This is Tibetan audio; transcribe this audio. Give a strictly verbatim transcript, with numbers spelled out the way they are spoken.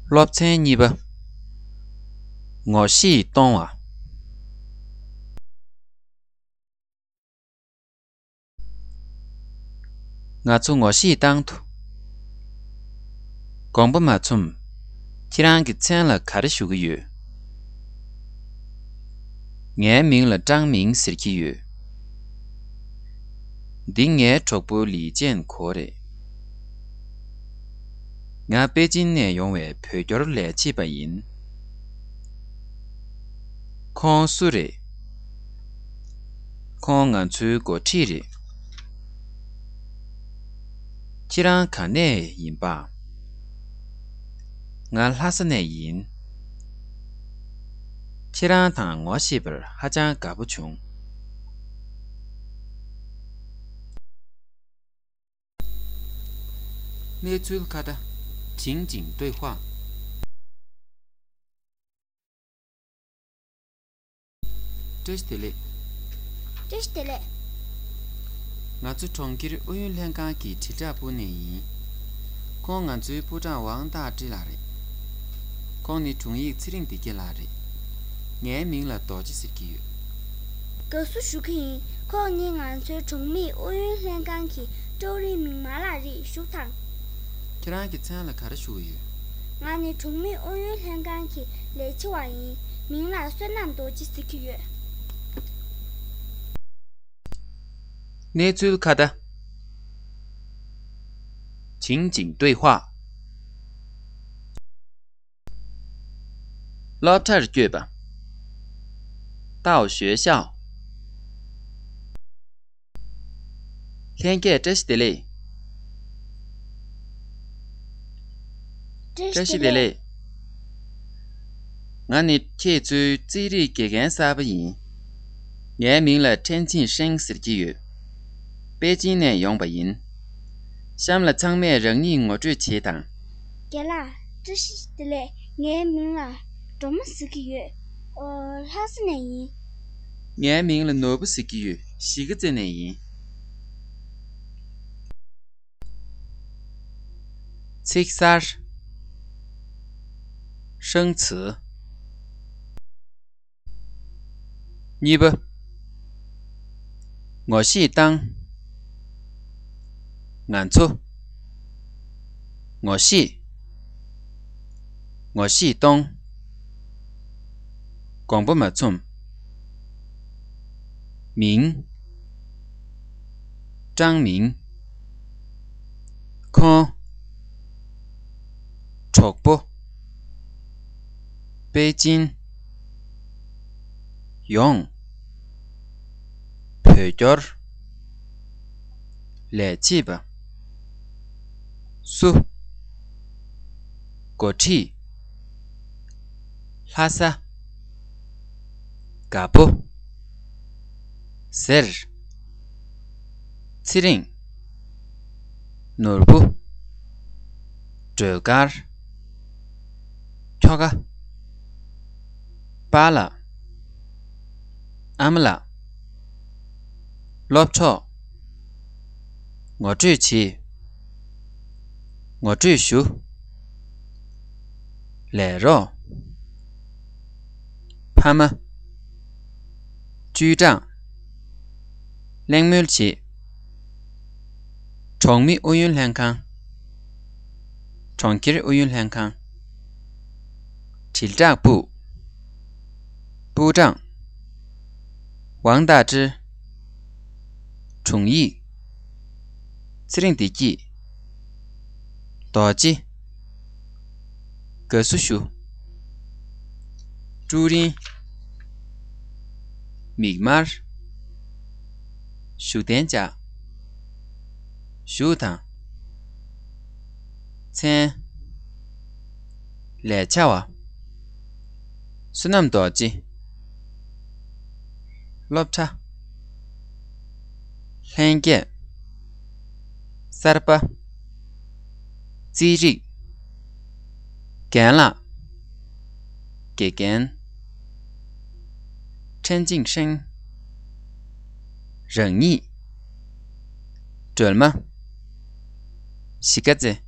སློབ་ཚན་གཉིས་པ། ངོ་ཤེས་གཏོང་བ། ང་ཚོ་ངོ་ཤེས་བཏང་ཐུབ། དགོངས་པ་མ་ཚོམ། ཁྱེད་རང་གི་མཚན་ལ་ག་རེ་ཞུ་གི་ཡོད། ངའི་མིང་ལ་ཀྲང་མིང་ཟེར་གྱི་ཡོད། འདི་ངའི་གྲོགས་པོ་ལི་ཅན་གོ་རེད། ང་པེ་ཅིན་ནས་ཡོང་བའི་བོད་སྐྱོར་ལས་བྱེད་པ་ཡིན། ཁོང་སུ་རེད། ཁོང་ང་ཚོའི་འགོ་ཁྲིད་རེད། ཁྱེད་རང་ག་ནས་ཡིན་པ། ང་ལྷ་ས་ནས་ཡིན། ཁྱེད་རང་དང་ངོ་ཤེས་པར་ཧ་ཅང་དགའ་པོ་བྱུང་། གནས་ཚུལ་ཁ་བརྡ།情景对话། བཀྲ་ཤིས་བདེ་ལེགས། བཀྲ་ཤིས་བདེ་ལེགས། ང་ཚོ་གྲོང་ཁྱེར་ཨུ་ཡོན་ལྷན་ཁང་གི་དྲིལ་བསྒྲགས་པུའུ་ནས་ཡིན། ཁོང་ང་ཚོའི་པུའུ་ཀྲང་ཝང་ཏཱ་ཀྲི་ལགས་རེད། ཁོང་ནི་དྲུང་ཡིག་ཚེ་རིང་བདེ་སྐྱིད་ལགས་རེད། ངའི་མིང་ལ་རྡོ་རྗེ་ཟེར་གྱི་ཡོད། དགའ་བསུ་ཞུ་གི་ཡིན། ཁོང་ནི་ང་ཚོའི་གྲོང་མིས་ཨུ་ཡོན་ལྷན་ཁང་གི་ཀྲོའུ་རིན་མིང་མ་ལགས་རེད། བཞུགས་དང་། ཁྱེད་རང་གི་མཚན་ལ་ག་རེ་ཞུ་གི་ཡོད། ང་ནི་གྲོང་མི་ཨུ་ཡོན་ལྷན་ཁང་གི་ལས་བྱེད་པ་ཡིན། མིང་ལ་བསོད་ནམས་རྡོ་རྗེ་ཟེར་གྱི་ཡོད། གནས་ཚུལ་ཁ་བརྡ། 情景对话། སློབ་གྲྭར་བསྐྱོད་པ།到学校། ལྷན་རྒྱས་བཀྲ་ཤིས་བདེ་ལེགས། བཀྲ་ཤིས་བདེ་ལེགས། ང་ནི་ཁྱེད་ཚོའི་རྩིས་རིག་དགེ་རྒན་གསར་པ་ཡིན། ངའི་མིང་ལ་ཁྲེན་ཆིན་ཧྲེང་ཟེར་གྱི་ཡོད། པེ་ཅིན་ནས་ཡོང་པ་ཡིན། གཤམ་ལ་ཚང་མས་རང་ཉིད་ངོ་སྤྲོད་བྱེད་དང་། རྒན་ལགས། བཀྲ་ཤིས་བདེ་ལེགས། ངའི་མིང་ལ་སྒྲོལ་མ་ཟེར་གྱི་ཡོད། ཨོ། ལྷ་ས་ནས་ཡིན། ངའི་མིང་ལ་ནོར་བུ་ཟེར་གྱི་ཡོད། གཞིས་ཀ་རྩེ་ནས་ཡིན། ཚིག་གསར། ཧྲང་ཚི། གཉིས་པ། ངོ་ཤེས་བཏང་། ང་ཚོ། ངོ་ཤེས། ངོ་ཤེས་གཏོང་། དགོངས་པ་མ་ཚོམ། མིང་། ཀྲང་མིང་། ཁོང་། གྲོགས་པོ། པེ་ཅིན། ཡོང་། བོད་སྐྱོར། ལས་བྱེད་པ། སུ། འགོ་ཁྲིད། ལྷ་ས། དགའ་པོ། ཟེར། ཚེ་རིང་། ནོར་བུ། སྒྲོལ་དཀར། ཁྱོ་ག། པཱ་ལགས། ཨ་མ་ལགས། སློབ་གྲོགས། ངོ་སྤྲོད་བྱེད། ངོ་སྤྲོད་ཞུ། ལས་རོགས། ཕ་མ། ཅུས་ཀྲང་། གླེང་མོལ་བྱེད། གྲོང་མི་ཨུ་ཡོན་ལྷན་ཁང་། གྲོང་ཁྱེར་ཨུ་ཡོན་ལྷན་ཁང་། དྲིལ་བསྒྲགས་པུའུ། པུའུ་ཀྲང་། ཝང་ཏཱ་ཀྲི། དྲུང་ཡིག། ཚེ་རིང་བདེ་སྐྱིད། རྡོ་རྗེ། དགའ་བསུ་ཞུ། ཀྲུའུ་རིན། མིག་དམར། བཞུགས་གདན་འཇགས། བཞུགས་དང་། མཚན། ལས་བྱ་བ། བསོད་ནམས་རྡོ་རྗེ། སློབ་གྲྭ། ལྷན་རྒྱས། གསར་པ། རྩིས་རིག། རྒན་ལགས། དགེ་རྒན། ཁྲེན་ཅིང་ཧྲེང་། རང་ཉིད། སྒྲོལ་མ། གཞིས་ཀ་རྩེ།